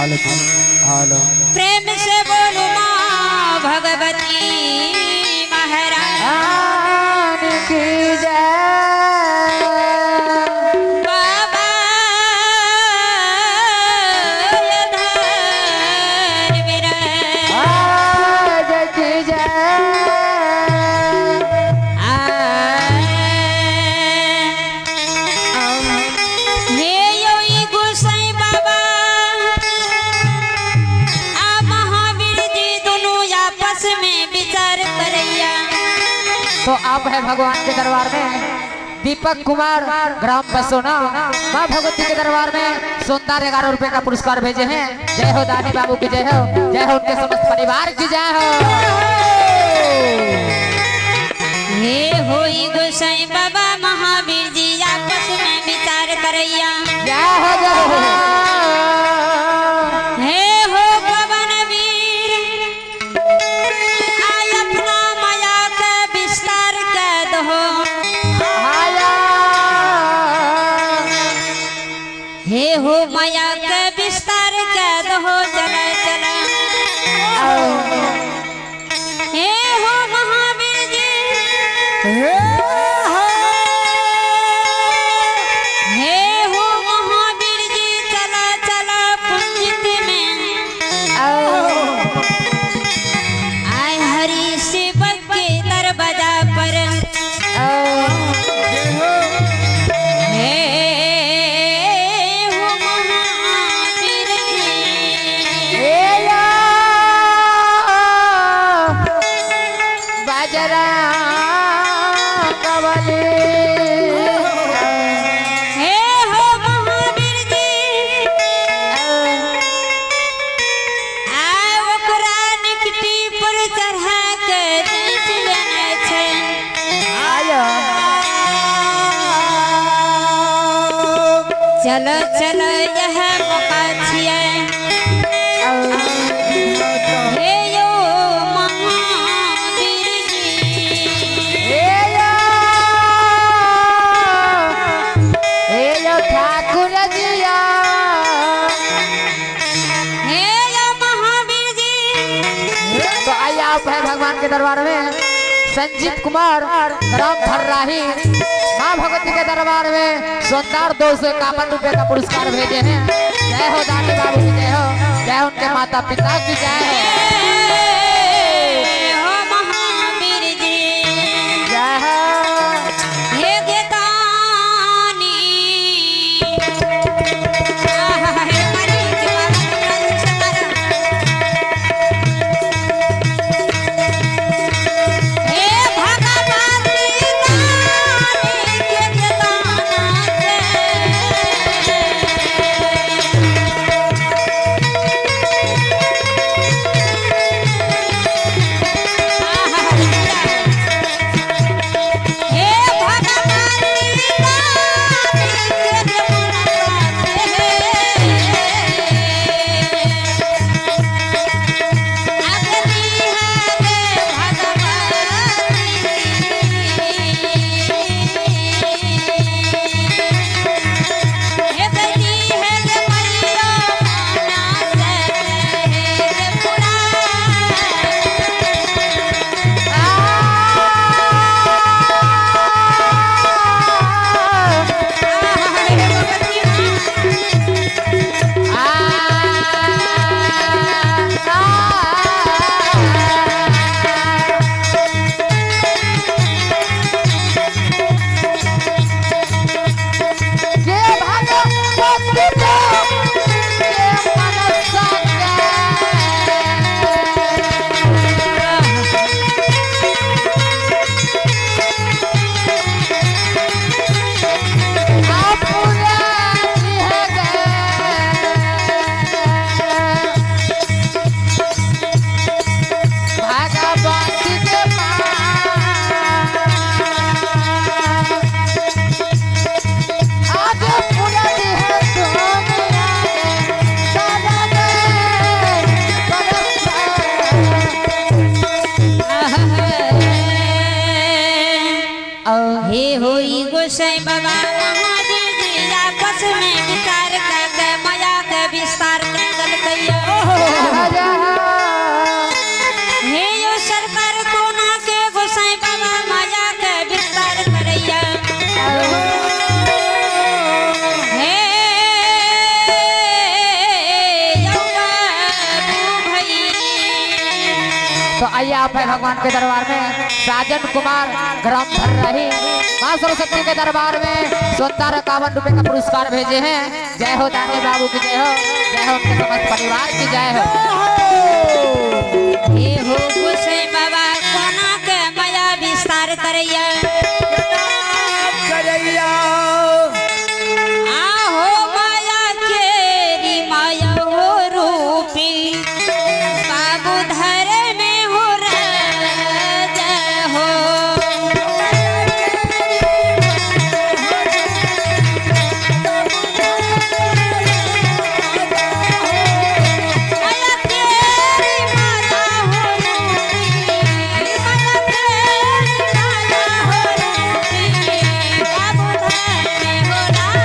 Hello. प्रेम से बोलो माँ भगवती महाराज की जय। बाबा धर मेरा आज की जय। हे यो ई गोसाई बाबा आ महावीर जी दोनों आपस में विचार करैया। तो आप है भगवान के दरबार में दीपक कुमार ग्राम बसोना माँ भगवती के दरबार में सुंदर 11 रुपए का पुरस्कार भेजे हैं। जय हो दानी बाबू की जय हो, जय हो उनके समस्त परिवार की जय हो। हे होई गोसाई बाबा महावीर जी आपस में विचार करैया। जय हो जय हो। हे हो पवन वीर आय अपना माया के विस्तार कर दो। आया। हे हो माया के विस्तार कर दो। चल चल हे हो महावीर जी, हे हो महावीर जी चला चला पुंजित में आय हरि शिव के दरवाजा पर। हे हो महावीर जी, बजरा कवली। हे हो महावीर जी आय ओकरा निकटी पर चढ़ा के जांच लेने छै। आया। चलो चलो यह मौका छियै। हे यो महावीर जी, हे यो ठाकुर जिया। हे यो महावीर जी। तो आइए आप है भगवान के दरबार में संजीत कुमार ग्राम भर्राही माँ भगवती के दरबार में सुंदर 251 रुपए का पुरस्कार भेजे हैं। जय हो दानी बाबू की जय हो, जय उनके माता पिता की जय हो। हे हो महावीर जी, जय हो। हे गेतानी आहा, हे मरी के बाबा तुमरा सतारा। हे भगवती दानी के गेताना से। हे भगवती दानी के गेताना से। अगली है भगवती, हे गली है गे मैया माना से हे पुरा। हे भगवती माँ। के भगवती के मनसा के। पूरा भगवती के आज पूरा है दुनिया हे होई गोसाई बाबा महावीर जी आपस में विचार कर के माया के विस्तार कर दलकै। आइए आप है भगवान के दरबार में साजन कुमार ग्राम भर्राही माँ सरस्वती के दरबार में 51 रुपए का पुरस्कार भेजे हैं। जय हो दानी बाबू की जय हो, जय हो उनके समस्त परिवार की जय हो। हे हो गोसाई बाबा कोना के माया विस्तार करैया, करैया आहो माया केरी माया हो रूपी बाबू धर में हो राज हो। माया तेरी माया हो रूपी, माया तेरी माया हो रूपी बाबू धर में हो राज।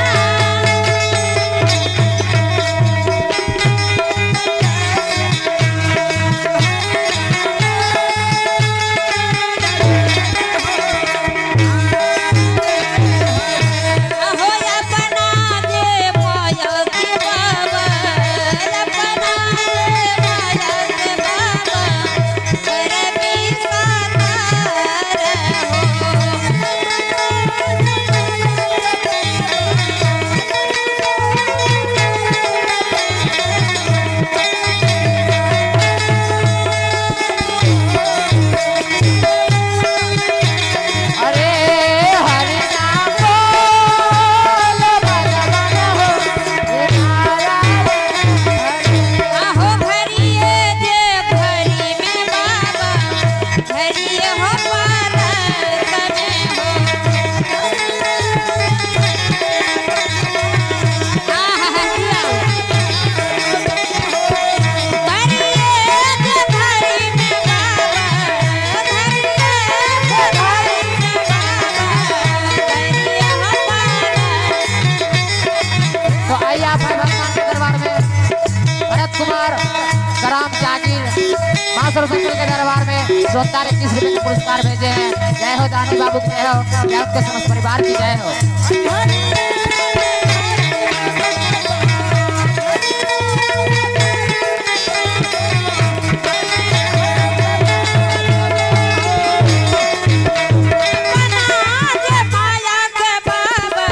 हो अपना जे माया के बाबा, अपना जे माया के बाबा कर विस्तार अरे हरि नाम बोल भगवान हो नारायण हरि। हो। आहो घरिये जे घरी में बाबा, घरिये हो पारक में हो। आहा किया घरिये जे घरी में बाबा, घरिये जे घरी में बाबा, घरिये हो पारक। तो आइए आप है भगवान के दरबार में भरत कुमार ग्राम जागीर माँ सरस्वती के दरबार में 21 रुपए का पुरस्कार भेजे हैं। जय हो दानी बाबू की जय हो, जय उनके समस्त परिवार की जय हो। अपना जे माया के बाबा,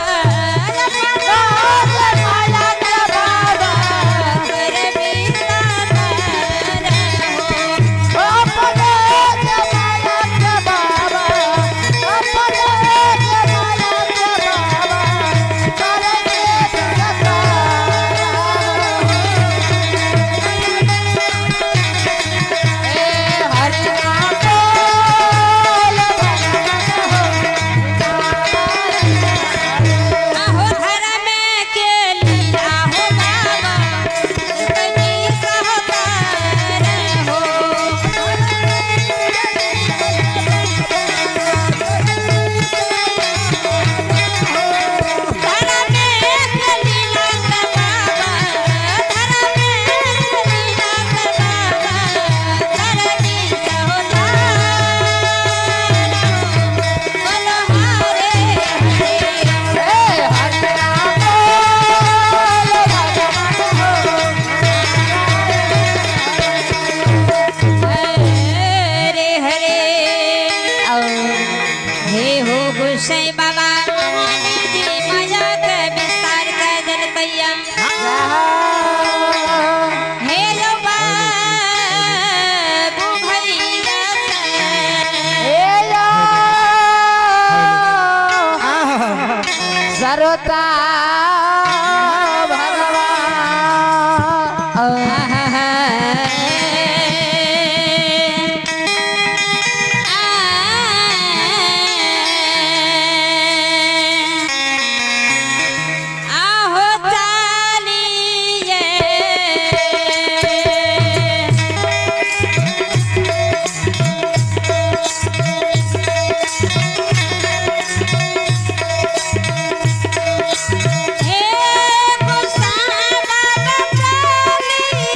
अपना जे माया के बाबा कर विस्तार हो। अपने के माया के बाबा, अपने के माया के बाबा, करके ए हरि नाम बोल भगवान हो आहो धर्म के लीला हो बाबा, कनी सहकार हो। धर्म के लीला के बाबा, धर्म के लीला के बाबा, धरनी सहोदार हो। बोलो हरे हरे। ए हरि नाम बोल भगवान हो। हरे हरे। और हे हो गोसाई बाबा महावीर जी माया के विस्तार कर दलतैया। हे यो बाबू भैया से। ए यो सरोता भगवान। आहो चालिए हे गोसाई बाबा चालिए।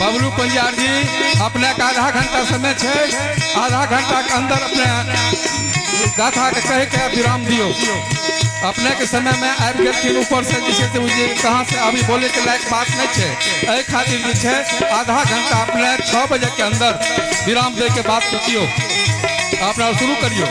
बबलू पंजियार जी अपने के आधा घंटा समय छै, आधा घंटा के अंदर अपने गाथा के कह के विराम दियो। अपने के समय में आबि गेलखिन ऊपर से जे छै से जे कहाँ से अभी बोले के लायक बात नहीं छै। एहि खातिर जे छै आधा घंटा अपने 6 बजे के अंदर विराम दे के बात सोचियो, अपना शुरू करियो।